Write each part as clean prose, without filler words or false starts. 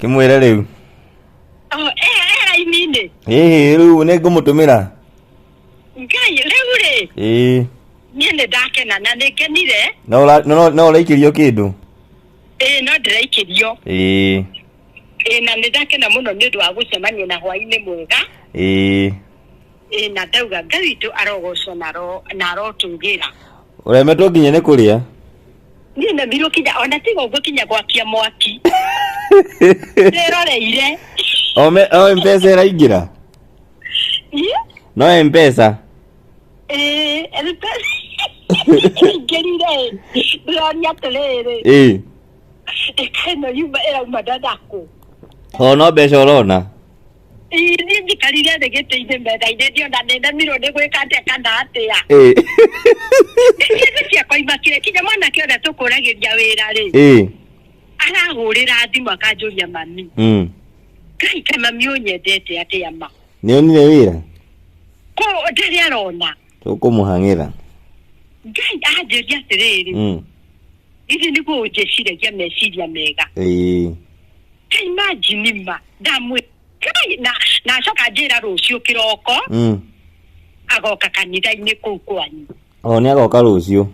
Kĩmwĩre rĩu. Oh, e raini-inĩ. Ĩĩ, rĩu nĩ ngũmũtũmĩra. Ngai, rĩu rĩ, Ĩĩ. niĩ nĩ ndakena na nĩ ngenire. No no ũraikĩrio kĩndũ? Ĩĩ, no ndĩraikĩrio. Ĩĩ. Ĩĩ, na nĩ ndakena mũno nĩ ũndũ wa gũcemania na hwaĩ-inĩ mwega. Ĩĩ. Ĩĩ, na ndauga Ngai witũ arogocwo na na arotũgĩra. Ũremetwo nginya nĩ kũrĩa? Niĩ nemirwo kinya ona tiga ũguo kinya gwakia mwaki. Ndĩroreire. O me o M-Pesa ĩraingĩra? Ĩ? No M-Pesa? Ĩĩ, ĩingĩrire. Ndĩroria atĩrĩrĩ. Ĩĩ. Ĩka ĩno yuma ĩrauma na nakũ? O no mbeca ũrona? Ĩĩ, niĩ njikarire thĩ gĩtĩ-inĩ metha-inĩ ndiona nĩ nemirwo nĩ gwĩka atĩa kana atĩa. Ciana ciakwa imakire kinya mwanake ũrĩa tũkũragĩria wĩra rĩ, arahũrĩra thimũ akanjũria mami. Ngai kaĩ mami ũnyendete atĩa ma? Nĩ onire wĩra? Kũ ndarĩ arona. Tũkũmũhang'ĩra. Ngai anjĩria atĩrĩrĩ, githĩ nĩguo ũnjĩciragia meciria mega. Ĩĩ. Ta imagine ma ndamwĩ Ngai, na na acoka anjĩra rũciũ kĩroko agoka kanitha-inĩ kũu kwanyu. O nĩ agoka rũciũ.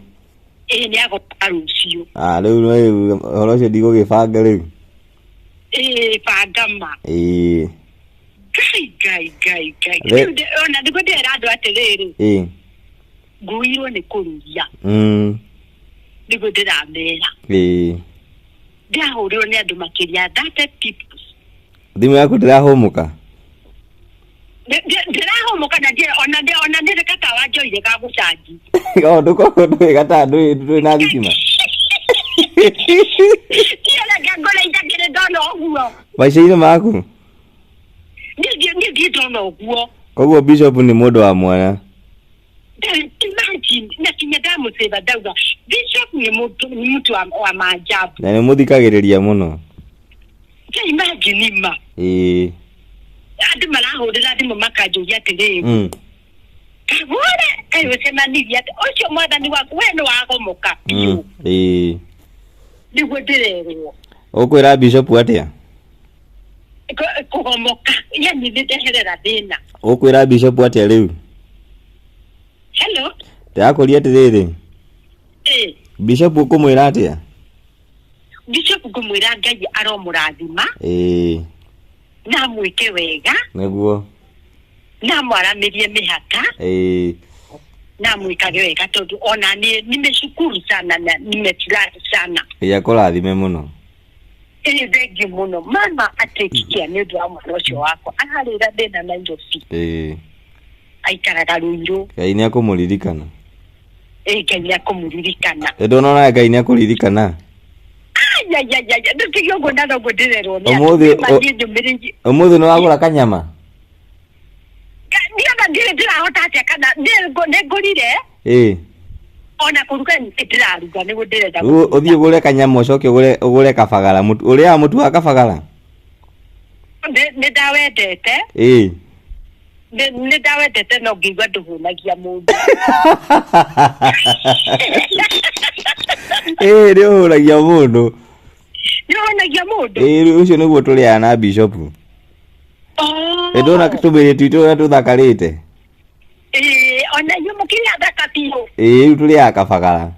Ĩĩ, nĩ agoka rũciũ. Ah, rĩu rĩu ũhoro ũcio ndigũgĩbanga rĩu. Ĩĩ, banga ma. Ĩĩ. Ngai, Ngai, Ngai, Ngai. Rĩu ona nĩguo ndĩrera andũ atĩrĩrĩ, nguirwo nĩ kũrũria. Nĩguo ndĩramera. Ĩĩ. Ndĩrahũrĩrwo nĩ andũ makĩria 30 people. Thimũ yaku ndĩrahũmũka? Ndĩrahũmũka na ndirĩ ona ona nĩrĩ gatawa njoire ga gũcanji. O ndũkorwo ndũĩ gatawa ndũrĩ na thitima. Ndiĩ ngũre itakĩrĩ ndona ũguo. Maica-inĩ maku? Niĩ ndirĩ ndona ũguo. Koguo Bishop nĩ mũndũ wa mwanya. Imagine, na kinya ndamũcĩba ndauga Bishop nĩ mũndũ nĩ mtu wa maajabu. Na nĩ mũthikagĩrĩria mũno. Ta imagine ma. Ĩĩ. Andũ marahũrĩra thimũ makanjũria atĩrĩrĩ, Kagũre kaĩ ũcemanirie atĩ ũcio mwathani waku we nĩ wagomoka biũ. Ĩĩ. Nĩguo ndĩrerwo. Ũkwĩra Bishop atĩa? Kũgomoka yani nĩ ndeherera thĩna. Ũkwĩra Bishop atĩa rĩu? Hello. Ndĩrakũria atĩrĩrĩ, Ĩĩ. Bishop ũkũmwĩra atĩa? Bishop ngũmwĩra Ngai aromũrathima Ĩĩ, na amwĩke wega nĩguo. Na amwaramĩrie mĩhaka. Ĩĩ. Na amwĩkage wega tondũ ona niĩ nimeshukuru sana na nimefurahi sana. Ngai akũrathime mũno. Ĩĩ, thengiũ mũno mama atĩkikia nĩ ũndũ wa mwana ũcio wakwa ararĩra thĩna Nairobi. Aikaraga Rũirũ. Ngai nĩ akũmũririkana. Ĩĩ, Ngai nĩ akũmũririkana. Ĩ ndũnona Ngai nĩ akũririkana? Ayayayaya, ndũtige ũguo na noguo ndĩrerwo nĩ andũ. Ũmũthĩ Nĩ ma niĩ njũmĩrĩirie. Ũmũthĩ nĩ wagũra kanyama? Niĩ ona ndirĩ ndĩrahota atĩa kana nĩ ngũrire. Ona kũruga nĩ ndĩraruga nĩguo ndĩrenda Rĩu kũruga. Ũthiĩ ũgũre kanyama ũcoke ũgũre kabagara. Mũtu ũrĩaga mũtu wa kabagara? Nĩ ndawendete. Nĩ ndawendete no ngĩigua ndũhũnagia mũndũ. Ĩĩ, nĩ ũhũnagia mũndũ. Nĩ ũhũnagia mũndũ? Ĩĩ, rĩu ũcio nĩguo tũrĩaga na Bishop. Oh. Ĩ ndona tũmĩrĩ twitũ ũrĩa tũthakarĩte? Ĩĩ, ona inyuĩ mũkĩrĩ athaka biũ. Ĩĩ, rĩu tũrĩaga kabagara.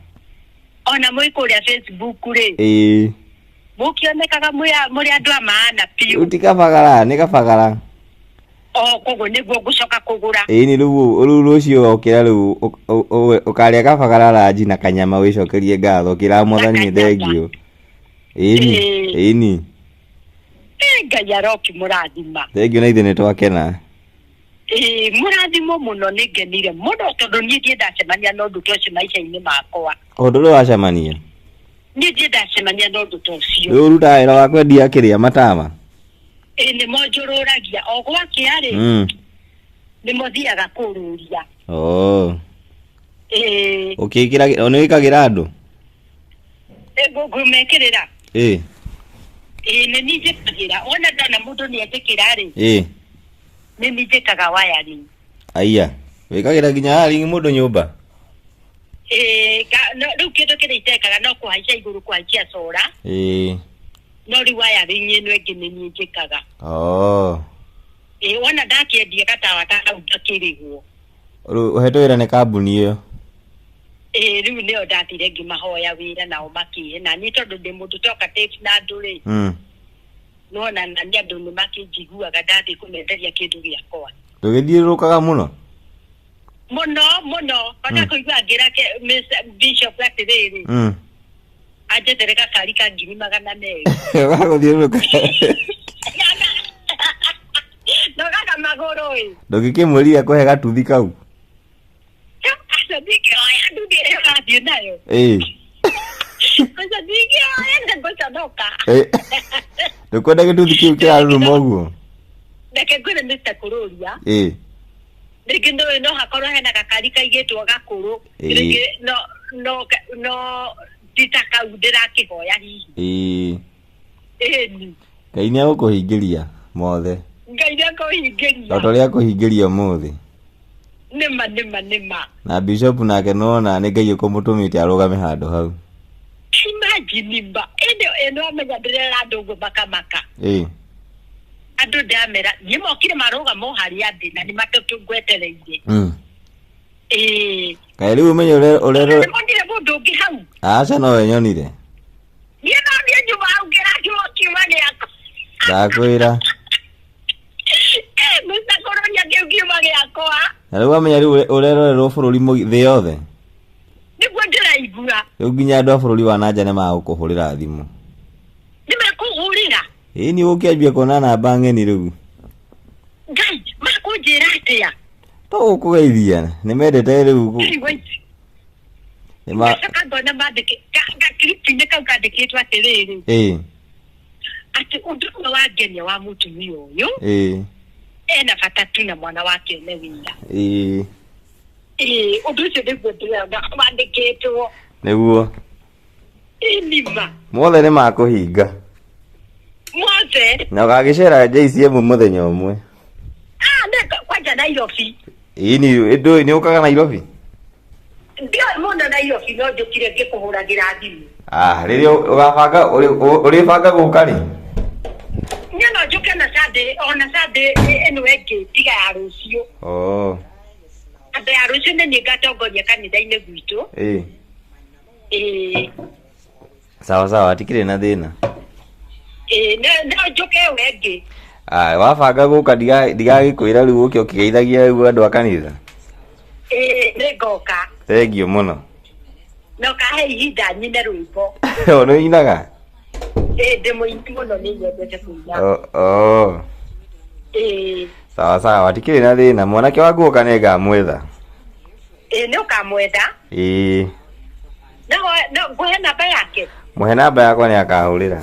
Ona mwĩ kũrĩa Facebook rĩ. Ĩĩ. Mũkĩonekaga mũrĩ andũ a maana biũ. Rĩu ti kabagara, nĩ kabagara. O koguo nĩguo ngũcoka kũgũra. Ĩĩ nĩ rĩu rĩu rũciũ wokĩra rĩu ũkarĩa kabagara ranji na kanyama wĩcokerie ngatho ũkĩra mwathani nĩ thengiũ. Ĩni. Ĩni. Ĩ Ngai arokĩmũrathima. Thengiũ na ithuĩ nĩ twakena. Ĩĩ, mũrathimwo mũno, nĩ ngenire mũno tondũ niĩ ndirĩ ndacemania na ũndũ ta ũcio maica-inĩ makwa. Ũndũ ũrĩa wacemania? Niĩ ndirĩ ndacemania na ũndũ ta ũcio. Rĩu ũrutaga wĩra wa kwendia kĩrĩa matawa? Ĩĩ, nĩmo njũrũragia o gwakĩa rĩ, nĩmo thiaga kũrũria. Oh. Ĩĩ. Ũkĩkĩra nĩ wĩkagĩra andũ? Ngũmekĩrĩra. Ĩĩ. Ĩĩ, nĩ niĩ njĩkagĩra. Wona ndona mũndũ nĩ etĩkĩra rĩ, nĩ niĩ njĩkaga wiring. Aiya, wĩkagĩra nginya wiring mũndũ nyũmba? Ĩĩ, rĩu kĩndũ kĩrĩa itekaga no kũhaica igũrũ, kũhaicia cora. Ĩĩ. No rĩu wiring ĩno ĩngĩ nĩ niĩ njĩkaga. Oh. Ĩĩ wona ndakĩendia gatawa ta kau ngakĩrĩhwo. Rĩu ũhetwo wĩra nĩ kambuni ĩyo? Ĩĩ rĩu nĩo ndathire ngĩmahoya wĩra nao makĩhe na niĩ tondũ ndĩ mũndũ talkative na andũ rĩ. Nĩwona na niĩ andũ nĩ makĩnjiguaga ndathiĩ kũmenderia kĩndũ gĩakwa. Ndũgĩthiũrũrũkaga mũno? Mũno mũno ona kũigua ngĩra Bishop atĩrĩrĩ. Anjethere gakari ka 200,000. Gagũthiũrũrũka. Nogaga magũrũ ĩ. Ndũngĩkĩmwĩrire akũhe gatuthi kau? Aca ndingĩoya nduthi ĩrĩa ũrathiĩ nayo. Ĩĩ. Aca ndingĩoya nĩngũconoka. Ĩ. Ndũkwenda gĩtuthi kĩu kĩraruruma ũguo? Reke ngwĩre Mr. Kũrũria. Ĩĩ. Rĩngĩ nĩũĩ no hakorwo hena gakari kaigĩtwo gakũrũ. Ĩĩ. Rĩngĩ no no no ti ta kau ndĩrakĩhoya hihi. Ĩĩ. Ĩni. Ngai nĩ egũkũhingĩria mothe. Ngai nĩ ekũhingĩria. O ta ũrĩa akũhingĩria ũmũthĩ. Nĩma nĩma nĩma. Na bishop nake nĩwona nĩ Ngai ũkũmũtũmĩte arũgame handũ hau. Imagine ma. Ĩndĩ ĩno amenya ndĩrera andũ ũguo makamaka. Ĩĩ. Andũ ndamera niĩ mokire marũgama o harĩa ndĩ na nĩ matũngwetereire. Ĩĩ. Kaĩ rĩu ũmenye ũrerwo. Nĩmonire mũndũ ũngĩ hau? Aca nowe nyonire. Niĩ no niĩ njuma hau ngĩrathimwo kiuma gĩakwa. Ndakwĩra. Eh, Mr. Kũrũria kĩu kiuma gĩakwa. Na rĩu wamenya rĩu ũrerorerwo bũrũri thĩ yothe. Nĩguo ndĩraigua. Rĩu nginya andũ a bũrũri wa nanja nĩ magũkũhũrĩra thimũ. Nĩ mekũhũrĩra? Ĩĩ nĩ ũgũkĩambia kuona namba ng'eni rĩu. Ngai, makũnjĩra atĩa? To gũkũgeithia, nĩ mendete rĩu Ngai wait. Nĩ ma Ngacoka ngona mandĩkĩ, ga clip-inĩ kau kandĩkĩtwo atĩrĩrĩ. Ĩĩ. Atĩ ũndũ ũmwe wangenia wa mũtumia ũyũ. Ĩĩ. Ena bata tu na mwana wake one wĩra. Ĩĩ. Ĩĩ, ũndũ ũcio nĩguo ndĩrona wandĩkĩtwo. Nĩguo. Ĩĩ nĩma. Mothe nĩ makũhinga. Mothe. Na ũgagĩcera JCM mũthenya ũmwe. Ah, nĩ kwanja Nairobi. Ĩĩ nĩ ndũĩ nĩ ũkaga Nairobi? Ndiũĩ mũno Nairobi no njũkire ngĩkũhũragĩra thimũ. Ah, rĩrĩa ũgabanga ũrĩbanga gũka rĩ? Niĩ no njũke na Sunday, ona Sunday ĩno ĩngĩ tiga ya rũciũ. Oh. Sunday ya rũciũ nĩ niĩ ngatongoria kanitha-inĩ gwitũ. Ĩĩ. Ĩĩ. Sawa sawa, hatikĩrĩ na thĩna. Ĩĩ, no njũke ĩyo ĩngĩ. Ah, wabanga gũka ndigagĩkwĩra rĩu ũke ũkĩgeithagia rĩu andũ a kanitha. Ĩĩ, nĩngoka. Thengiũ mũno. Na ũkahe ihinda nyine rwĩmbo. O nĩ ũinaga? Ĩĩ, ndĩ mũini mũno nĩ nyendete kũina. Oh, oh. Ĩĩ. Sawa sawa, hatikĩrĩ na thĩna. Mwanake waku oka nĩngamwetha. Ĩĩ, nĩ ũkamwetha. Ĩĩ. No, no, ngũhe namba yake? Mũhe namba yakwa nĩ akahũrĩra.